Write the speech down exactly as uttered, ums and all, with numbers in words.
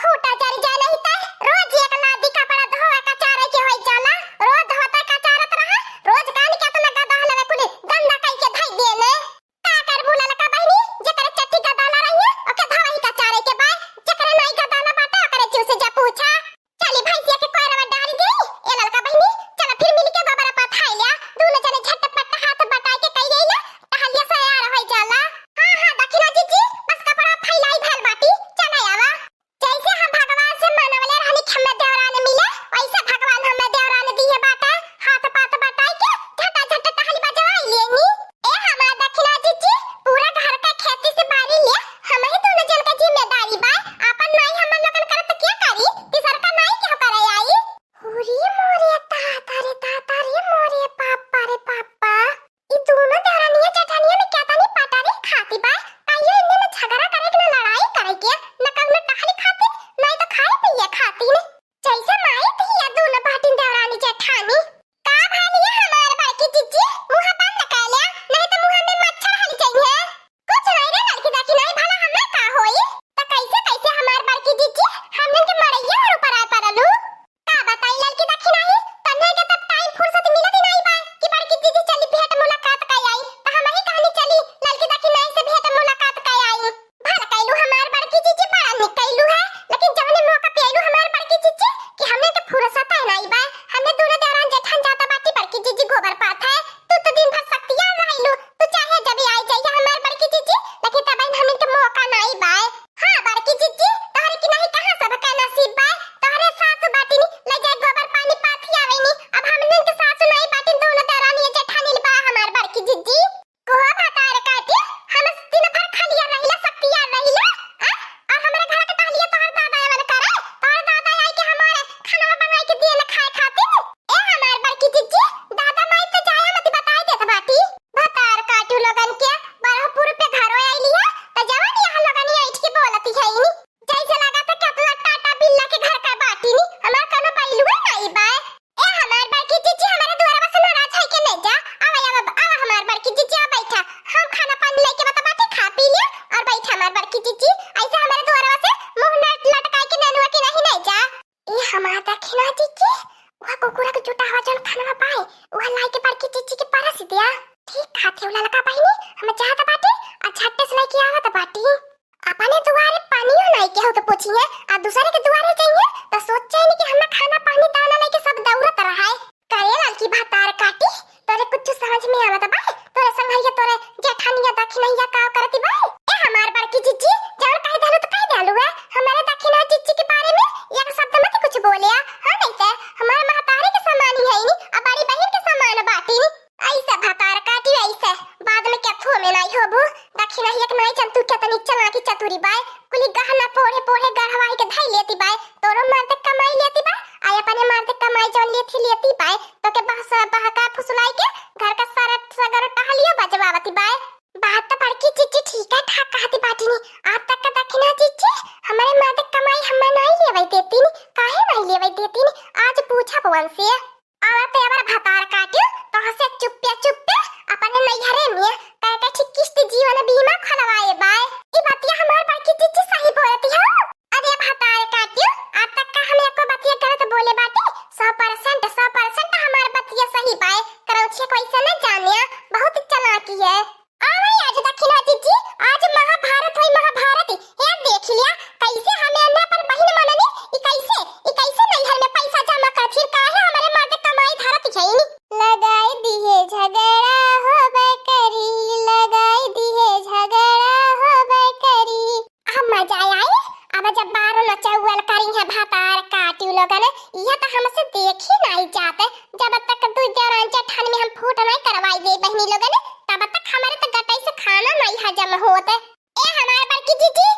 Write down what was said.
खूंटा जरि जाए नहीं त रोज एक लादी कपड़ा धोवे कचारे के होई जाला। रोज धोते कचारत रहा, रोज कान के एतना गदहलवे कुली गंदा कई के धई देने। का करबू ललका बहिनी, जेकरे चट्टी गदहला रही है, ओके धोवही कचारे के बाय, जेकरे नाई गदहला बाटे, ओकरे जीव से जा पूछा। चली भैंसिया के कोयरवा डारी देई, ए ललका बहिनी, चला फिर मिल के गोबर पाथाई लिया, दूनो जने झटपट हाथ बटाई के कई गई ना, टहलिया से यार होई जाला। हाँ, हाँ, दखिना जीजी, बस कपड़ा फैलाई भैल बाटी, चला आवा। जैसे हम भगवान से मनवले रहनी कि हमें देवरान मिले, वैसे भगवान हमें देवरान दिए बाटे। हाथ पात बटाई के झटा झट टहली बजवाई लेनी। ए हमार दखिना जीजी, पूरा घर का खेती से बारी ले, हम ही दोनों जन का जिम्मेदारी बा। आपन नाई हमन लोगन करत के करी, तीसर का नाई केहू करे आई। हुरी मोरे ताता रे ताता रे मोरे पापा रे पापा। ई दोनों देवरानिया जेठानिया में क्या तनी पटारी खाती बा, कहियो इनमें न झगड़ा करे के, न लड़ाई करे के, न कउनो टहली खाती, नहीं तो खाए पिए खाती ने। जैसे माई धिया दोनों बाटिन देवरानी जेठानी। का भइल ये हमार बड़की जिज्जी, मुंह बंद कर ले, नहीं तो मुंह में मच्छर हल जाइए। कुछ नहीं रे लड़की दखिनाही, भला हमें का होई? त कैसे कैसे हमार बड़की जिज्जी हमनन के मड़ैया और ऊपर आ पड़लू? का बताई लड़की दखिनाही, तन्ने के तब टाइम फुर्सत मिलत ही नहीं बा कि बड़की जिज्जी चली भेंट मुलाकात कर आई, त हम ही कहनी चली लड़की दखिनाही से भेंट मुलाकात कर आई। भल कैलू हमार बड़की जिज्जी, बड़ा निक कैलू है, लेकिन जवने मौका पे आइलू हमार बड़की जिज्जी कि हमने के फुर्सत है नहीं बा, हमने दोनों देवरान जेठान जाता बाटी बड़की जिज्जी गोबर पात है, तू तो दिन भर सक्तिया रहलू, तू चाहे जब आई जाइए हमार बड़की जिज्जी, लेकिन तब हमन के मौका नाई बाय। हाँ बड़की जिज्जी, तोहरे की नहीं कहाँ सबका नसीब बाय, तोहरे सासु बाटी नी, ले जाए गोबर पानी पाथी आवे नी, अब हमन के सासु नाई बाटी, दोनों देवरानी जेठानी बा हमार बड़की जिज्जी। को भतार काटी, हम दिन भर खलिया रहिला, सक्तिया रहिला, आ? और हमरे घर के टहलिया तोहर दादा आवन करे, तोहर दादा आई के हमारे खाना बनाई के दिए न खाए खातिर। ए हमार बड़की जिज्जी, दादा माई तो जाया मत बताई देत बाटी। भतार काटू लोगन के बरहपुर पे घरो आइली है, त जवन यहाँ लोगन ऐठ के बोलती है इनी। जैसे लगा था केतना टाटा बिल्ला के घर का बाटी नी, हमार कोनो बैलुए नहीं बाय। ए हमार बड़की जिज्जी, हमारे दुआरवा से नाराज है के नहीं जा। आवा, आवा, आवा हमार बड़की जिज्जी, आ बैठा। हम खाना पानी लेके बता बाटी खा पी लिया और बैठा हमार बड़की जिज्जी। ऐसे हमारे दुआरवा से मुंह न लटकाए के ननुआ के नहीं, नहीं जा। ए हमार दखिना जिज्जी, वह कुकुरा के जुटा हुआ जौन खाना पाए, वह लाई के बड़की जिज्जी के परस दिया। ठीक खाते हो ललका बहिनी, हम जात बाटी, आ झट्टे से लेके आवत बाटी। अपने दुआरे पानियो नाई केहू तो पूछिए, आ दूसरे के दुआरे जाइए तो सोचे नहीं कि हमें खाना पानी दाना लेके सब दौड़त रहा है। करे ललकी भतार काटी, तोरे कुछ समझ में आवत बा? तोरे संघरिया, तोरे जेठानिया दखिनैया का करती बा? ए हमार बड़की जिज्जी, जौन कह देलू तो कह देलू है। हमारे दखिना जिज्जी के बारे में एक शब्द मत कुछ बोले आ। हाँ नहीं तो हमारे महतारी के समान ही है नी, आ बड़ी बहिन के समान बाटी नी। ऐसे भतार काटी ऐसे, बाद में क्या थो में नहीं होबू। दखिनैया के नहीं चल तू क्या तनी चलाकी चतुरी बाय, कुली गहना पोढ़े पोढ़े गढ़वाई के धई लेती बाय, तोरो मर्द कमाई लेती बाय, आ अपने मर्द कमाई जौन लेती लेती बाय, तो के बहस बहका फुसलाई के घर का सारा सगरो टहलियो बजवावती बाय। बात तो बड़की जिज्जी ठीक है ठाक कहती बाटी नी, आज तक का दखिना जिज्जी हमारे मर्द कमाई हमें नहीं लेवे देती नी, काहे नहीं लेवे देती नी, आज पूछा पवन से। और ते अबर भतार काटियो, तो हसे चुप्पे चुप्पे अपने नैहरे में कह के ठीक किस्त जीवन बीमा खोलवाए बाय। ई बतिया हमार बड़की जिज्जी सही बोलती हो। अरे भतार काटियो, आज तक का हम एको बतिया गलत बोले बाटे? सौ परसेंट, सौ परसेंट हमार बतिया सही बाय। करौछिया को ऐसा न जानिया, बहुत चालाकी है। आ भाई, आज दखिना जिज्जी, आज महाभारत होई, महाभारत। हे देख लिया, कैसे हमें अन्ना पर बहिन मननी, ई कैसे, ई कैसे नैहर में पैसा जमा कर, फिर काहे हमारे मर्द कमाई धरत छैनी? लगाई दिहे झगड़ा होबे करी, लगाई दिहे झगड़ा होबे करी। अब मजा आई, अब जब बारो नचौल करी है भतार काटी लोगन, यह तो हमसे देखी नहीं जाते। जब तक दू देवरान जेठान में हम फूट नहीं करवाई दे बहिनी लोगन, तब तक हमारे तो गटई से खाना नहीं हजम होते। ए हमार बड़की जिज्जी,